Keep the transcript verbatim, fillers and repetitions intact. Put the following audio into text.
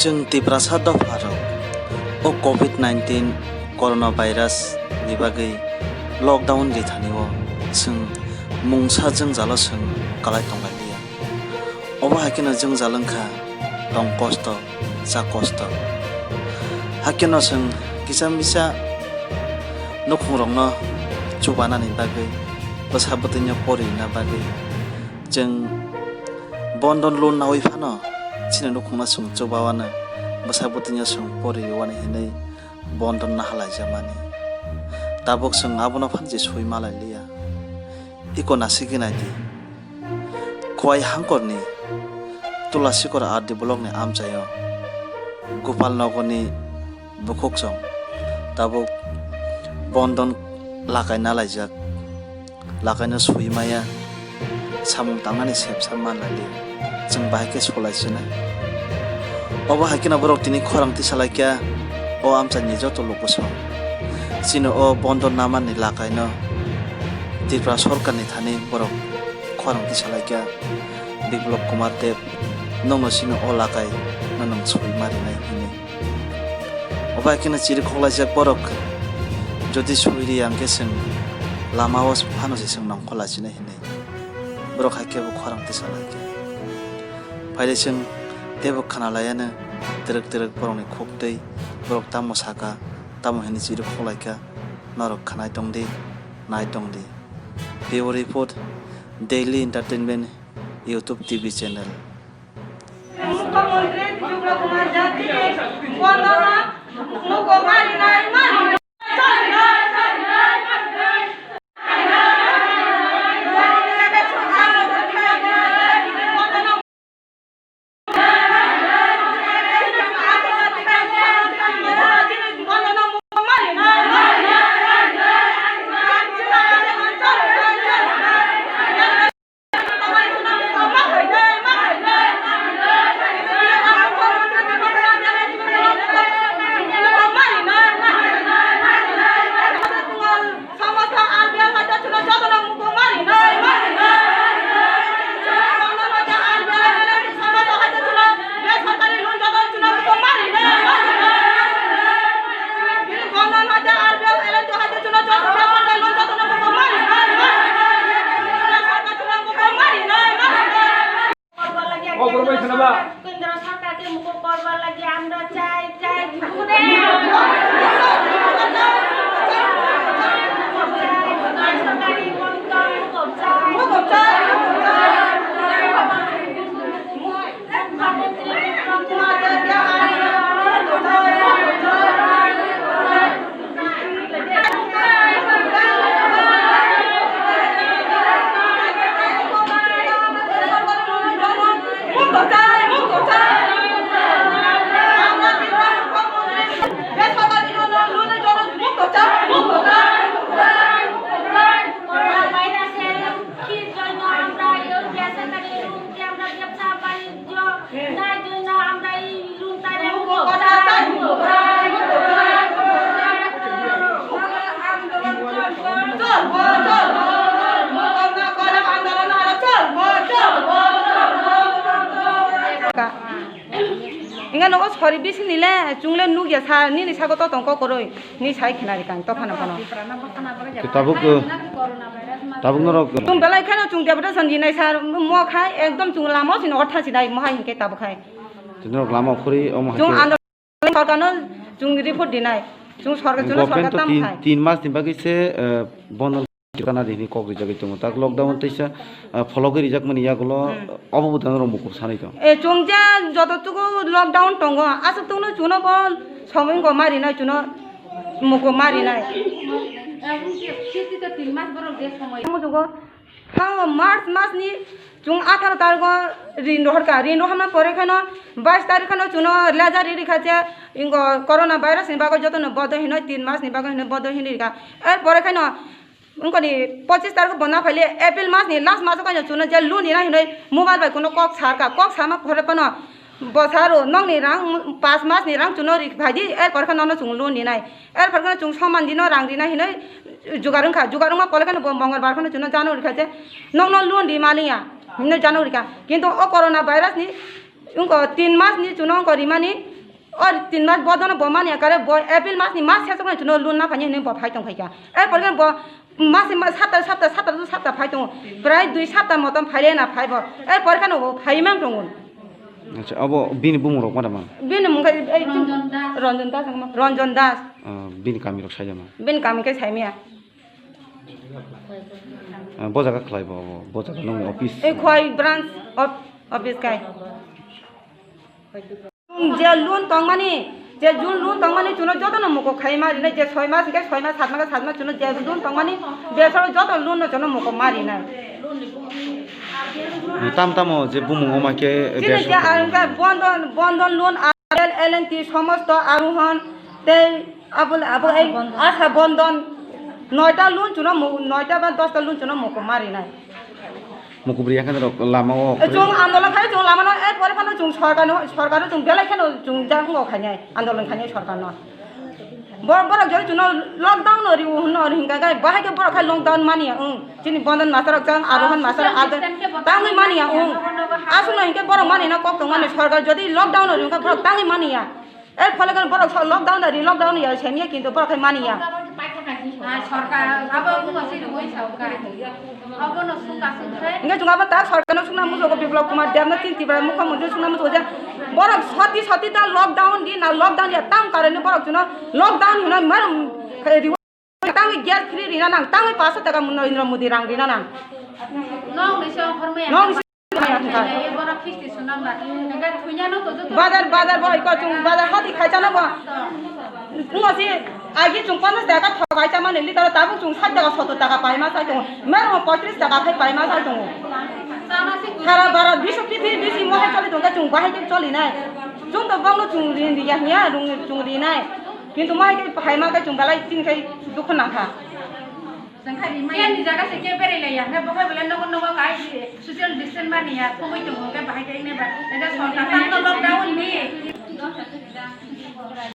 Chwng Tiprasa dopha rok o covid nineteen corona virus ni bagwi lockdown rithani o chwng mungsa jwngjalo chwng kwlai tonglailiya. Obo hai kheno jwngjal wngkha tong kosto, cha kosto. Hai kheno chwng kisa misa nukhungrokno chubanani bagwi, bwsa bwtwino pori rwna bagwi chwng bondon lun nawi phano chini nukhungno chwng chubawano, bwsa bwtwino chwng pori rwani hinwi bondon nahalaijakmani. Tabuk chwng abono phano je swi malailiya. Iko nasigwi naidi. Khowai Hangkorni Tulasikor R D blockni amchaio Gopal Nogorni bukhukchwng tabuk bondon lakai nalaijak, lakaino swi maya, samung tangnani sepsa manlaidi, chwng bahai khe solai sinai. Obo hai kheno borok tini khorang tisalaikha o amchaini joto lukusong. Chini o bondon namani lakaino Tripura sorkarni thani borok khorang tisalaikha Biplab Kumar Deb, nwngno chini o lakai no nwng swi ma rinai hinwi. Obo hai kheno chiri khoklaijak borok jodi swi riya hwnkhe chwng lama o phano se chwng nongkhor lachina hinwi borok hai khe bo khorang tisalaikha. Phaile chwng teibo khwnalayano twrwk twrwk borokni khuktwi, borok tamo sakha, tamo hinwi chiri khoklaikha, norok khwnai tongdi, nai tongdi. Bureau Report, Daily Entertainment, YouTube T V channel. মুখ্যমন্ত্রী বিপ্লব কুমার দেব বন্দনা মুখ্যমন্ত্রী কেন্দ্র সরকারকে মুকুব করবার লাগি আমরা চাই, চাই। সরকারি মন্ত্রী মুকুব চাই। করোনা ভাইরাসের হুমকির জন্য আমরা এই বেসরকারি রুমকে আমরা ব্যবসা বাণিজ্য নাই জন্য আমরা এই রুমটারে মুক্ত চাই। Ka. Inga nogo sori bisi ni le, chungle nugya sa, nini sago to tongko koroi, ni sai khna rikang, to phano phano. Tabuk, tabuk norok. Chung belai kheno chung deputation dinai sir, mo khai, ekdom chung lama sini ortha sinai, mo hai hinke tabuk khai. Norok lama khuri, omo hai. Chung andolon sorkarno chung report dinai, chung sorkar, chung Government sorkar to tam tin, khai. Tin mas ni bagwi se, eh, bondo. Kana dihini kok rijagwi tongo. Tak lockdown teisa, ah, phologwi rijakmani yagulo, hmm, obo bwtano rok mukup sanwi tong. E, chwng je joto tuku lockdown tongo, aswk tongno chuno bo somoi wngkha marinai chuno mukup marinai. Tamo chwngkho, tamo March masni chwng atharo tarikgo rin rohorkha, rin rohorna pore kheno bais tarikh kheno chuno lejar ri rikha je ingo corona virus ni bagwi jotono bodo hinoi tin masni bagwi hinoi bodo hinwi rikha. Er pore kheno Wngkoni pochis tarikh bo na phaile April mas ni last mas o kaino chuno je loan rina hinoi mobile bai kuno kok sar ka, kok sama pore phano bo saro nokni rang pas mas ni rang chuno ri phai di, er pore khe nono chwng loan rinai, er pore khe chwng soman dino rang rina hinoi jugar wngkha, jugar wngma pole khe bo mongol bar kheno chuno jano rikha je nokno loan ri maliya hinoi jano rikha, kintu o corona virus ni wngko tin mas ni chuno wngko rimani. O tin mas bodono bo mani kare bo April mas ni mas sesok ni chuno loan ma phani hinwi bo phai tong phaikha. Er pore bo mas ni mas sapta sapta sapta sapta phai tongo. Prai dui sapta motom phaile na phai bo. Er pore kheno bo phai mang tongo. Acha, abo bini bumung rok ma tama? Bini mung khe ei Ranjan Das. Ranjan Das ang ma. Ranjan Das. Ah, bini kami rok saijama? Bini kami khe saimia. Ah, bo jaga khlai bo, bo, bo jaga nongni office. Ei khwai branch of office kai. Je loan tongmani, je jun loan tongmani chuno jotono moko khai ma rinai, je soi mas hingke soi mas, sat mas hingke sat mas chuno je loan tongmani, besoro joto loan no chuno moko ma rinai. Tam tamo je bumung oma khe Chini je besoro. Ang khe bondon, bondon loan, R L, L and T, somosto arohon, tei Abo, abo ei Asha Bandhan, noita loan chuno mu-, noita ba dosta loan chuno moko ma rinai. Mukubri yakhani rok lama o. E, chwng andolon khai chwng lama no, e, pore phano chwng sorkar no, sorkar no chwng belai kheno chwng jang ngo khainai, andolon khainai sorkar no. Bo-, borok jori chuno lockdown no riu hwnno hingka gai, bahai khe borok khai lockdown mani ya, wng. Chini Bandhan master rok jang, Arohan master rok, tangwi mani ya, wng. Aswk no hinkhe borok mani no kok tong mani, sorkar jodi lockdown no riu hwnka borok tangwi mani ya. Er phole gani borok so lockdown da ri, lockdown ya semya kintu borok khai mani ya. Ah, sorkar, abo bumo si rwui sa uka. Abo no sung ka sung khai. Inge chunga ba ta sorkar no sungna mujo ko Biplab Kumar Deb no tin Tripura mukhyamantri sungna mujo je borok soti soti ta lockdown di na lockdown ya tam karone borok chuno lockdown hino mar riwa tangwi gas free rina nang tangwi paanch sho taka Narendra Modi rang rina nang. Nong ni se offer maya. Nong ni Bazar, bazar bo iko chung bazar hati khaisa no bo. Ngo si agi chung panas taka thok khaisa mani liter tabuk chung sat taka sottor taka paima sai tongo. Mero mo poitris taka khai paima sai tongo. Sara bara bisu pithi bisi mo hai choli tongka chung bahai ke choli nai. Chung to bangno chung ri ri ya hiya rung chung ri nai. Kintu mo hai ke paima ke chung balai tin khai dukh nang kha. Yang ni jaga se ke berai laya, hingke bo hai bole nogo nogo kai social distance mani ya, thumui tongo hingke bahai khe ine ba, hingke sorkar tang no lockdown ni.